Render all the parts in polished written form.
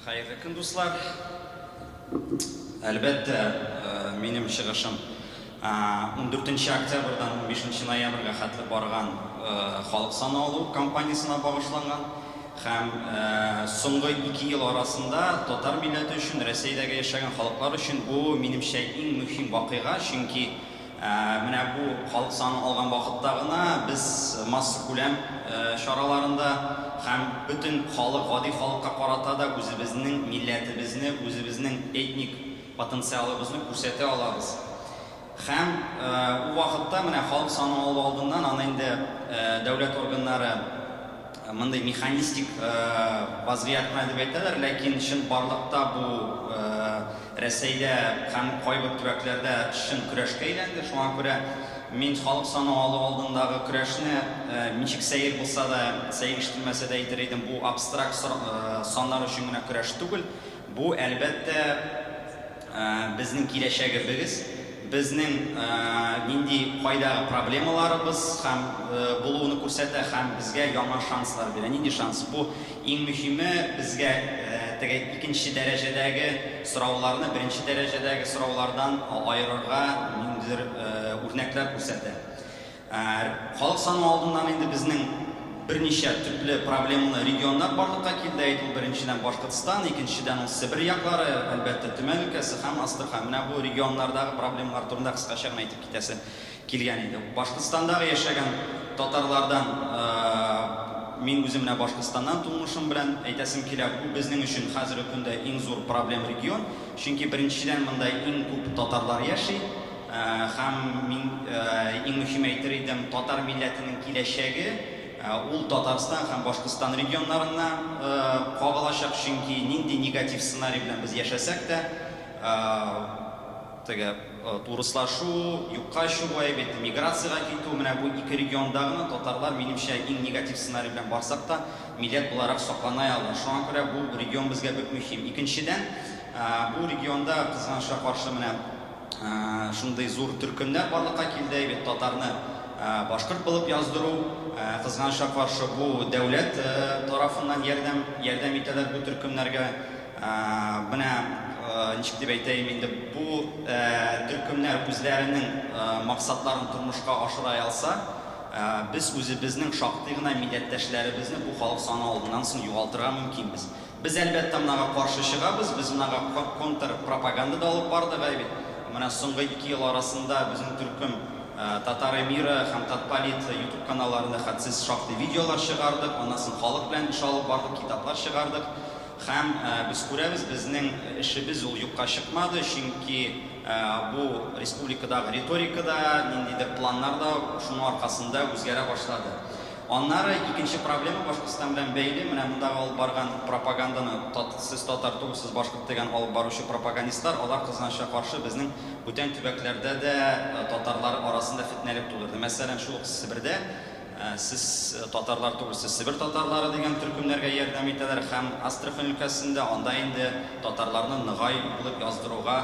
Хәерле көн, дуслар! Әлбәттә, минем чыгышым 14 октябрьдан 15 ноябрьгә хәтле барган халык саны алу кампаниясенә багышланган һәм соңгы 2 ел арасында татар милләте өчен, Рәсәйдәге яшәгән халыклар өчен бу, минемчә, иң мөһим вакыйга, чөнки Менә бу халык санын алган вакытта гына без массакүләм чараларында һәм бөтен халык, гади халыкка карата да үзебезнең милләтебезне, үзебезнең этник потенциалыбызны күрсәтә алабыз. Һәм ул вакытта менә халык санын алу алдыннан аны инде дәүләт органнары мондый механистик вазгыять кына дип әйтәләр, ләкин чынбарлыкта бу Рәсәйдә һәм кайбер төбәкләрдә чын көрәшкә әйләнде. Шуңа күрә мин халык саны алу алдындагы көрәшне, ничек сәер булса да, сәер ишетелмәсә дә әйтер идем, бу абстракт саннар өчен генә көрәш түгел. Бу, әлбәттә, Безнең киләчәгебез, безнең нинди кайдагы проблемаларыбыз һәм булуны күрсәтә һәм безгә яңа шанслар бирә. Нинди шанс? Бу, иң мөһиме, безгә теге икенче дәрәҗәдәге сорауларны беренче дәрәҗәдәге сораулардан аерырга ниндидер үрнәкләр күрсәтә. Халык саны алдыннан инде безнең берничә төпле проблемалы регионнар барлыкка килде. Әйт, ул беренчедән Башкортстан, икенчедән ул Себер яклары, әлбәттә, Төмән өлкәсе һәм Астрахань. Менә бу регионнардагы проблемалар турында кыскача гына әйтеп китәсе килгән иде. Башкортстандагы яшәгән татарлардан мин үзем менә Башкортстаннан тумышым белән әйтәсем килә, бу безнең өчен хәзерге көндә иң зур проблем регион. Чөнки беренчедән монда иң күп татарлар яши. Һәм мин иң мөһиме әйтер идем, татар милләтенең киләчәге ул Татарстан һәм Башкортстан регионнарына кагылачак, чөнки нинди негатив сценарий белән без яшәсәк тә, теге урыслашу, юкка чыгу, әйбәт, миграциягә китү, менә бу ике регионда гына татарлар, минемчә, иң негатив сценарий белән барсак та, милләт буларак саклана ала. Шуңа күрә бу регион безгә бик мөһим. Икенчедән, бу регионда, кызганычка каршы, менә Шундый зур төркемнәр барлыкка килде бит, татарны башкорт булып яздыру. Кызганычка каршы, бу дәүләт тарафыннан ярдәм ярдәм итәләр бу төркемнәргә. Менә ничек дип әйтәем инде, бу төркемнәр үзләренең максатларын тормышка ашыра алса, без үзебезнең шактый гына милләттәшләребезне бу халык саны алдыннан соң югалтырга мөмкинбез. Без, әлбәттә, монага каршы чыгабыз, без монага контрпропаганда да алып бардык, әй бит. Менә соңгы 2 ел арасында безнең төркем Татары мира һәм Татполит YouTube каналларында хәтсез шактый видеолар чыгардык, аннан соң халык белән эш алып бардык, китаплар чыгардык. Һәм без күрәбез, безнең эшебез ул юкка чыкмады, чөнки бу республикадагы риторика да, ниндидер планнар да шуның аркасында үзгәрә башлады. Аннары икенче проблема Башкортстан белән бәйле, менә мондагы алып барган пропаганданы тат, сез татар түгел, сез башкорт дигән алып баручы пропагандистлар, алар кызганычка каршы безнең бүтән төбәкләрдә дә татарлар арасында фетнәлек тудырды. Мәсәлән, шул ук Себердә сез татарлар түгел, сез Себер татарлары дигән төркемнәргә ярдәм итәләр һәм Астрахань өлкәсендә анда инде татарларны ныгай булып яздыруга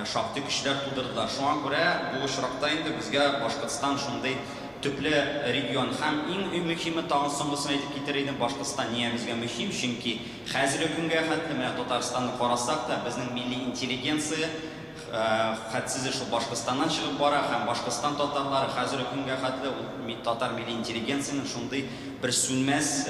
шактый көчләр тудырдылар. Шуңа күрә бу очракта инде безгә Башкортстан шундый Төпле регион һәм иң мөһиме, тагын соңгысын әйтеп китер идем, Башкортстан нигә безгә мөһим, чөнки хәзерге көнгә хәтле, менә Татарстанны карасак та, безнең милли интеллигенция хәтсезе шул Башкортстаннан чыгып бара һәм Башкортстан татарлары хәзерге көнгә хәтле ул татар милли интеллигенциянең шундый бер сүнмәс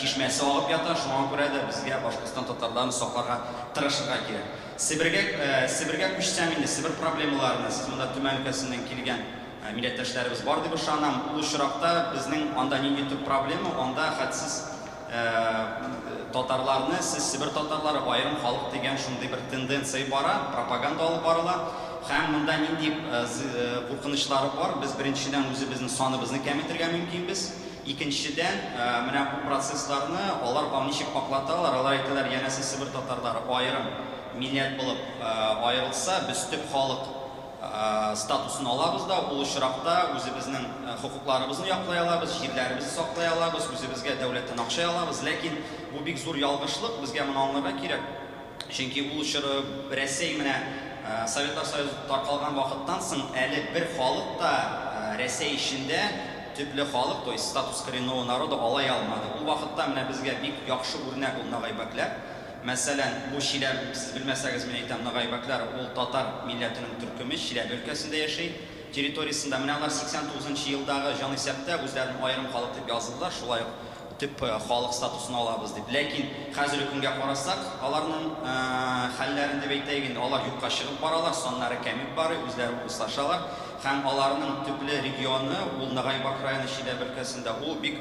чишмәсе агып ята, шуңа күрә дә безгә Башкортстан татарларын сакларга тырышырга кирәк. Себергә Себергә күчсәм инде, Себер проблемаларына, сез монда Төмән өлкәсеннән килгән Милләттәшләребез бар дип ышанам. Ул очракта безнең анда нинди төп проблема, анда хәтсез татарларны, сез себер татарлары, аерым халык дигән шундый бер тенденция бара, пропаганда алып барыла. Һәм монда нинди куркынычлары бар, без беренчедән үзебезнең саныбызны кәметергә мөмкинбез. Икенчедән, менә бу процессларны алар ничек аклаталар, алар әйтәләр, янәсе себер татарлары аерым милләт булып аерылса, без төп халык статусын алабыз да, ул очракта үзебезнең хокукларыбызны яклый алабыз, җирләребезне саклый алабыз, үзебезгә дәүләттән акча алабыз. Ләкин бу бик зур ялгышлык, безгә моны аңларга кирәк. Чөнки ул чоры Рәсәй менә Советлар Союзы таркалган вакыттан соң әле бер халык та Рәсәй эчендә төпле халык, то есть статус коренного народа алай алмады. Ул вакытта менә безгә бик яхшы үрнәк ул нагайбәкләр. Мәсәлән, бу Чиләбе, сез белмәсәгез, мин әйтәм, нагайбәкләр, ул татар милләтенең төркеме, Чиләбе өлкәсендә яши, территориясендә. Менә алар 89 нчы елдагы җанисәптә үзләрен аерым халык дип яздылар, шулай ук төп халык статусын алабыз дип. Ләкин хәзерге көнгә карасак, аларның хәлләрен дип әйтәек инде, алар юкка чыгып баралар, саннары кәмеп барый, үзләре урыслашалар һәм аларның төпле регионы, ул Нагайбак районы Чиләбе өлкәсендә, ул бик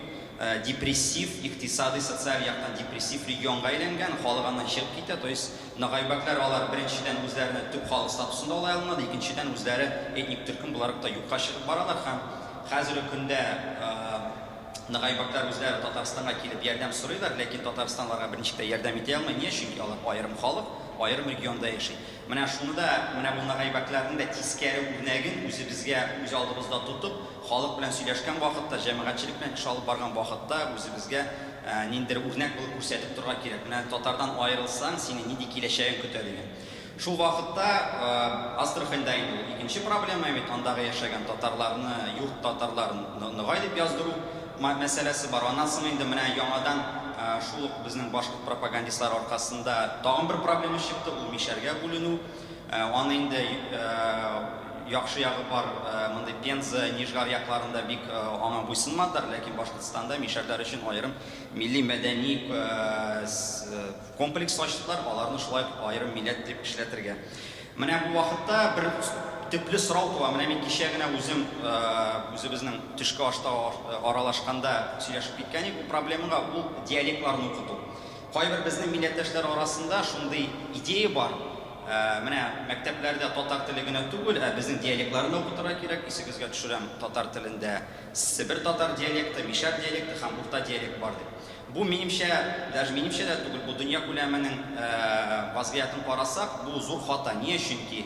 депрессив, икътисадый, социаль яктан депрессив регионга әйләнгән, халык аннан чыгып китә, то есть нагайбәкләр алар беренчедән үзләренә төп халык статусын да ала алмады, икенчедән үзләре этник төркем буларак та юкка чыгып баралар һәм хәзерге көндә нагайбәкләр үзләре Татарстанга килеп ярдәм сорыйлар, ләкин Татарстан аларга берничек тә ярдәм итә алмый, ния? Чөнки алар аерым халык, аерым регионда яши. Менә шуны да, менә бу нагайбәкләрнең дә тискәре үрнәген үзебезгә үз алдыбызда тотып, халык белән сөйләшкән вакытта, җәмәгатьчелек белән эш алып барган вакытта үзебезгә ниндидер үрнәк булып күрсәтеп торырга кирәк. Менә татардан аерылсаң, сине нинди киләчәгең көтә дигән. Шул вакытта Астраханьда инде ул икенче проблема бит, андагы яшәгән татарларны, юрт татарларын ногай дип яздыру мәсьәләсе бар. Аннан соң инде менә яңадан шул ук безнең башкорт пропагандистлары аркасында тагын бер проблема чыкты, ул мишәргә бүленү. Аны инде яхшы ягы бар, мондый Пенза, Нижгар якларында бик аңа буйсынмадылар, ләкин Башкортстанда мишәрләр өчен аерым милли-мәдәни комплекс ачтылар, аларны шулай ук аерым милләт дип эшләтергә. Менә бу вакытта бер төпле сорау туа. Менә мин кичә генә үзем үзебезнең төшке ашта аралашканда сөйләшеп киткән идек бу проблемага, ул диалектларны укыту. Кайбер безнең милләттәшләр арасында шундый идея бар, менә мәктәпләрдә татар теле генә түгел, ә безнең диалектларны да укытырга кирәк. Исегезгә төшерәм, татар телендә себер татар диалекты, мишәр диалекты һәм урта диалект бар дип. Бу, минемчә, даже минемчә дә түгел, бу дөнья күләменең вазгыятен карасак, бу зур хата. Ни өчен ки,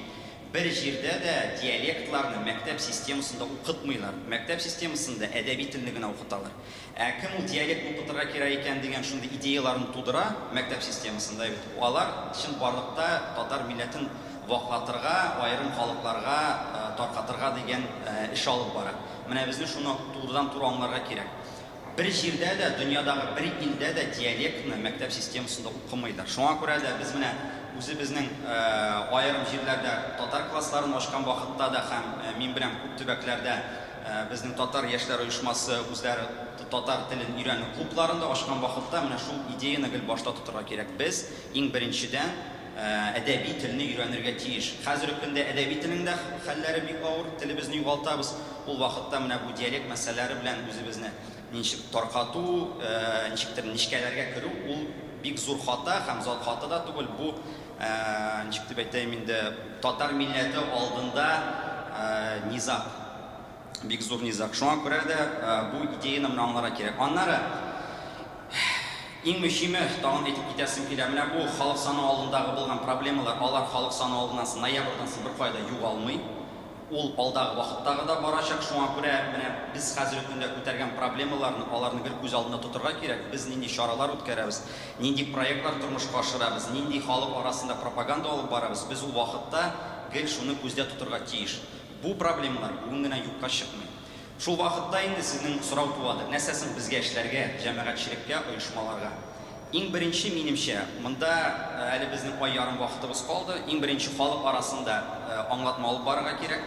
бер җирдә дә диалектларны мәктәп системасында укытмыйлар. Мәктәп системасында әдәби телне генә укыталар. Ә кем ул диалектны укытырга кирәк икән дигән шундый идеяләрне тудыра мәктәп системасында бит, алар чынбарлыкта татар милләтен ваклатырга, аерым халыкларга таркатырга дигән эш алып бара. Менә безне шуны турыдан-туры аңларга кирәк. Бер җирдә дә, дөньядагы бер илдә дә диалектны мәктәп системасында укымыйлар. Шуңа күрә дә без менә үзебезнең аерым җирләрдә татар классларын ачкан вакытта да һәм, мин беләм, күп төбәкләрдә безнең татар яшьләр оешмасы үзләре татар телен өйрәнү клубларын да ачкан вакытта менә шул идеяне гел башта тотырга кирәк. Без, иң беренчедән, әдәби телне өйрәнергә тиеш. Хәзерге көндә әдәби телнең дә хәлләре бик авыр, телебезне югалтабыз. Ул вакытта менә бу диалект мәсьәләләре белән үзебезне ничек таркату, ничектер нечкәләргә керү, ул бик зур хата һәм зат хата да түгел, бу, ничек дип әйтәем инде, татар милләте алдында низаг, бик зур низаг. Шуңа күрә дә бу идеяне менә аңларга кирәк. Аннары, иң мөһиме, тагын әйтеп китәсем килә, менә бу халык саны алдындагы булган проблемалар, алар халык саны алдыннан соң, ноябрьдан соң беркая да югалмый. Ул алдагы вакыттагы да барачак. Шуңа күрә менә без хәзерге көндә күтәргән проблемаларны, аларны гел күз алдында тотырга кирәк. Без нинди чаралар үткәрәбез, нинди проектлар тормышка ашырабыз, нинди халык арасында пропаганда алып барабыз, без ул вакытта гел шуны күздә тотырга тиеш. Бу проблемалар бүген генә юкка чыкмый. Шул вакытта инде сезнең сорау туадыр, нәрсә соң безгә эшләргә, җәмәгатьчелеккә, оешмаларга? Иң беренче, минемчә, монда әле безнең ай ярым вакытыбыз калды, иң беренче халык арасында аңлатма алып барырга кирәк.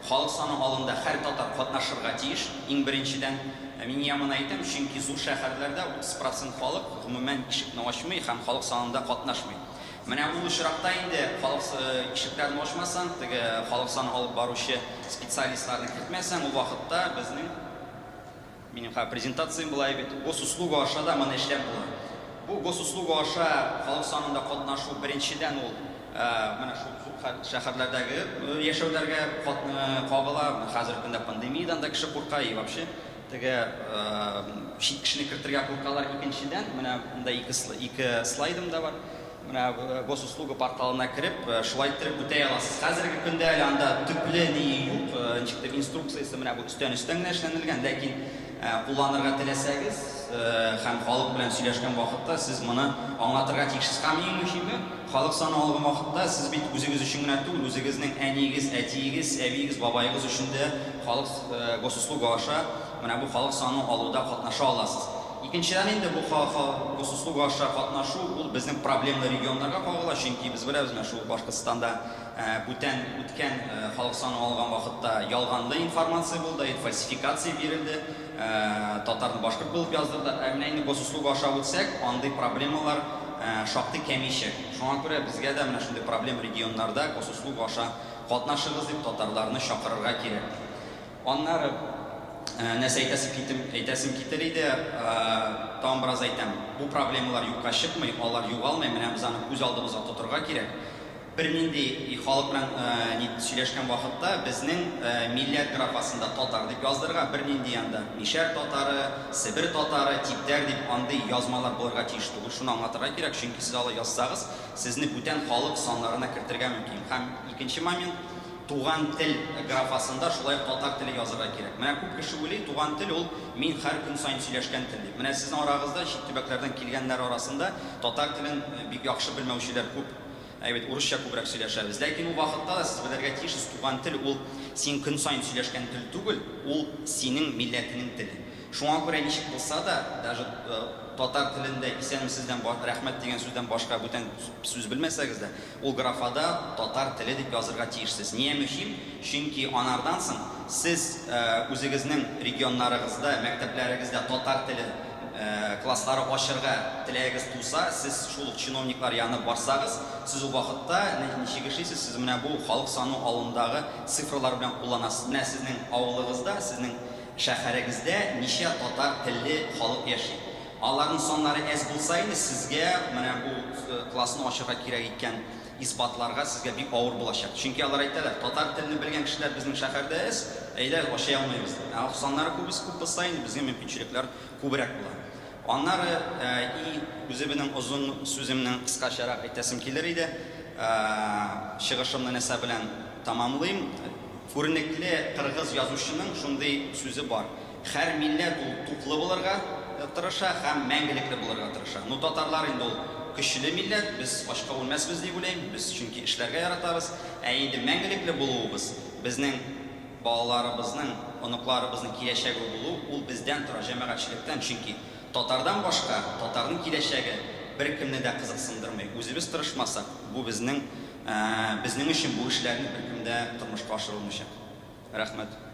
Халык саны алында һәр татар катнашырга тиеш, иң беренчедән. Мин нигә моны әйтәм, чөнки зур шәһәрләрдә 30 процент халык гомумән ишекне ачмый һәм халык санында катнашмый. Менә ул очракта инде халык ишекләрен ачмасаң, теге халык саны алып баручы специалистларны кертмәсәң, ул вакытта безнең, минем хәзер презентациям болай бит, госуслуга аша да моны эшләп була. Бу госуслуга аша халык санында катнашу беренчедән ул менә шул зур шәһәрләрдәге яшәүләргә кагыла. Хәзерге көндә пандемиядән дә кеше курка и вообще теге чит кешене кертергә куркалар. Икенчедән, менә монда ике слайдым да бар. Менә Госуслуга порталына кереп, шулай иттереп үтәй аласыз. Хәзерге көндә әле анда төпле ни юк, ничектер инструкциясе менә бу өстән-өстән генә эшләнелгән, ләкин кулланырга теләсәгез һәм халык белән сөйләшкән вакытта сез моны аңлатырга тиешсез. Һәм иң мөһиме, халык саны алган вакытта сез бит үзегез өчен генә түгел, үзегезнең әниегез, әтиегез, әбиегез, бабаегыз өчен дә халык Госуслуга аша менә бу халык саны алуда катнаша аласыз. Икенчедән инде бу госуслуга аша катнашу ул безнең проблемлы регионнарга кагыла, чөнки без беләбез, менә шул Башкортстанда бүтән үткән халык саны алган вакытта ялганлы информация булды, фальсификация бирелде, татарны башкорт булып яздырды. Ә менә инде госуслуга аша үтсәк, андый проблемалар шактый кәмичәк. Шуңа күрә безгә дә менә шундый проблем регионнарда госуслуга аша катнашыгыз дип татарларны чакырырга кирәк. Аннары нәрсә әйтәсем китем, әйтәсем китер иде, тагын бераз әйтәм. Бу проблемалар юкка чыкмый, алар югалмый, менә без аны күз алдыбызга тотырга кирәк. Бернинди халык белән ни сөйләшкән вакытта безнең милләт графасында татар дип яздырырга, бернинди анда мишәр татары, себер татары, типтәр дип андый язмалар булырга тиеш түгел. Шуны аңлатырга кирәк, чөнки сез алай язсагыз, сезне бүтән халык саннарына кертергә мөмкин. Һәм икенче момент, Туган тел графасында шулай ук татар теле язырга кирәк. Менә күп кеше уйлый, туган тел ул мин һәр көн саен сөйләшкән тел дип. Менә сезнең арагызда, чит төбәкләрдән килгәннәр арасында татар телен бик яхшы белмәүчеләр күп. Әй бит, урысча күбрәк сөйләшәбез. Ләкин ул вакытта да сез белергә тиешсез, туган тел ул син көн саен сөйләшкән тел түгел, ул синең милләтенең теле. Шуңа күрә ничек булса да, даже татар телендә исәнмесездән, рәхмәт дигән сүздән башка бүтән сүз белмәсәгез дә, Ул графада татар теле дип язырга тиешсез. Ния мөһим? Чөнки анардан соң сез үзегезнең регионнарыгызда, мәктәпләрегездә татар теле класслары ачырга теләгегез туса, сез шул ук чиновниклар янына барсагыз, сез ул вакытта ничек эшлисез, сез менә бу халык саны алымдагы цифралар белән кулланасыз. Менә сезнең авылыгызда, сезнең шәһәрегездә ничә татар телле халык яши? Аларның саннары әз булса инде, сезгә менә бу классны ачырга кирәк икән исбатларга сезгә бик авыр булачак. Чөнки алар әйтәләр, татар телне белгән кешеләр безнең шәһәрдә әз, әйдә, ача алмыйбыз дип. Ә саннары күбес күп булса инде, безгә мөмкинчелекләр күбрәк була. Аннары и үзебенең озын сүземнең кыскачарак әйтәсем килер иде. Чыгышымны нәрсә белән тәмамлыйм. Күренекле кыргыз язучының шундый сүзе бар. Һәр милләт ул туклы булырга тырыша һәм мәңгелекле булырга тырыша. Ну, татарлар инде ул көчле милләт, без ачка үлмәсбез дип уйлыйм, без чөнки эшләргә яратабыз. Ә инде мәңгелекле булуыбыз, безнең балаларыбызның, оныкларыбызның киләчәге булу, ул бездән тора, җәмәгатьчелектән, чөнки татардан башка татарның киләчәге беркемне дә кызыксындырмый. Үзебез тырышмасак, бу безнең, безнең өчен бу эшләрне беркем дә тормышка ашырылмыйчак. Рәхмәт.